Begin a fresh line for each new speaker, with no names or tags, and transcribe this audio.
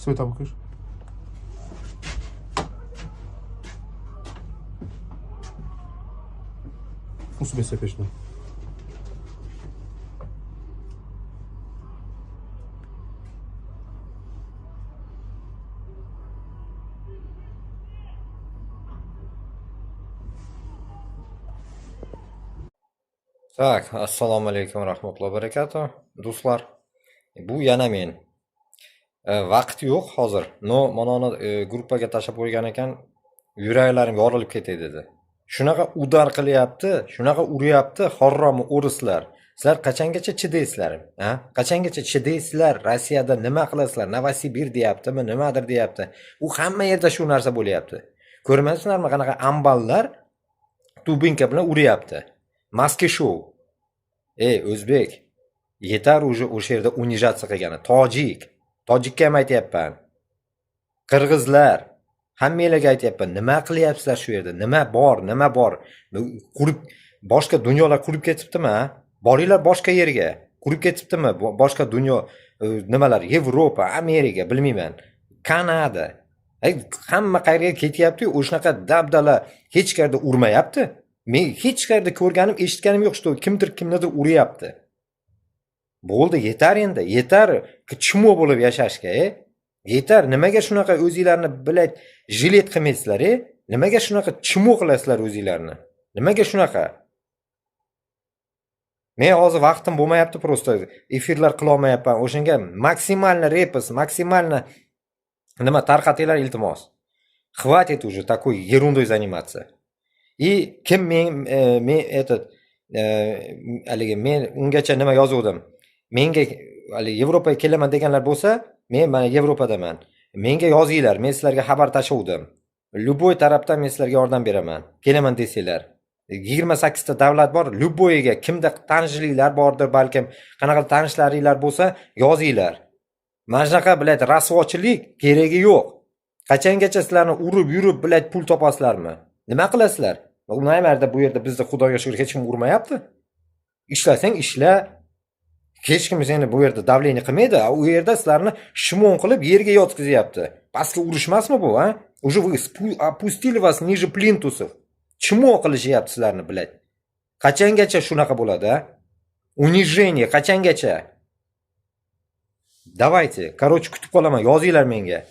Света выключи. Musib peshni.
Так, assalomu alaykum rahmatullohi barakatuh, do'stlar. Bu yana men. Vaqt yo'q hozir. Но, mana uni gruppaga tashlab qo'ygan ekan, yuraklarim yorilib ketay dedi. Shunaqa удар qilyapti, shunaqa uryapti, harromi o'rislar. Sizlar qachongacha chidaysizlar? A? Qachongacha chidaysizlar? Rossiyada nima qilasizlar? Novosibir deyaptimi, nimadir deyapti. U hamma yerda shu narsa bo'lyapti. Ko'rmaysizlarmi, qanaqa amballar дубинка bilan uryapti. Maski shou. Ey, o'zbek, yetar уже o'sha yerda унижаться qilgani. Tojik, tojikka ham aytyapman. Qirg'izlar, hammanglarga aytyapman. Nima qilyapsizlar shu yerda? Nima bor? Nima bor? Qurib, boshqa dunyolar qurib ketibdimi, a? Boringlar boshqa yerga. Qurib ketibdimi boshqa dunyo, nimalar, Yevropa, Amerika, bilmayman. Kanada. Ay, hamma qayerga ketyapti-yu, o'shanaqa dabdala hech qayerda urmayapti. Men hech qayerda ko'rganim, eshitganim yo'q, что kimdir kimnidir uryapti. Bo'ldi, yetar endi, yetar чмо bo'lib yashashga, e? Yetar, nimaga shunaqa o'zinglarni, блядь, жалеть qilmaysizlar, e? Nimaga shunaqa чмо qilasizlar o'zinglarni? Nimaga shunaqa? Men hozir vaqtim bo'lmayapti просто, efirlar qilolmayapman. O'shanga максимально репост, максимально nima tarqatinglar, iltimos. Хватит уже такой ерундой заниматься. И kim men этот haligi men ungacha nima yozuvdim. Menga haligi Yevropaga kelaman deganlar bo'lsa, men mana Yevropadaman. Menga yozinglar, men sizlarga xabar tashuvdim. Любой tarafdan men sizlarga yordam beraman. Kelaman desanglar. 28 ta davlat bor, любой ga kimda tanishliklar bordir, balkim qanaqa tanishlaringlar bo'lsa, yozinglar. Mana shunaqa, блядь, rasvochilik keragi yo'q. Qachongacha sizlarni urib yurib, блядь, pul topasizlarmi? Nima qilasizlar? Nimalarda bu yerda bizda, Xudoga shukur, hech kim urmayapti. Ishlasang ishla. Hech kim seni bu yerda давление qilmaydi. U yerda sizlarni shimon qilib yerga yotqizyapti. Pastga urishmasmi bu, a? Уже вы опустили вас ниже плинтусов. Чмо qilishyapti sizlarni, блядь. Qachongacha shunaqa bo'ladi, a? Унижение qachongacha? Давайте, короче, kutib qolaman, yozinglar menga.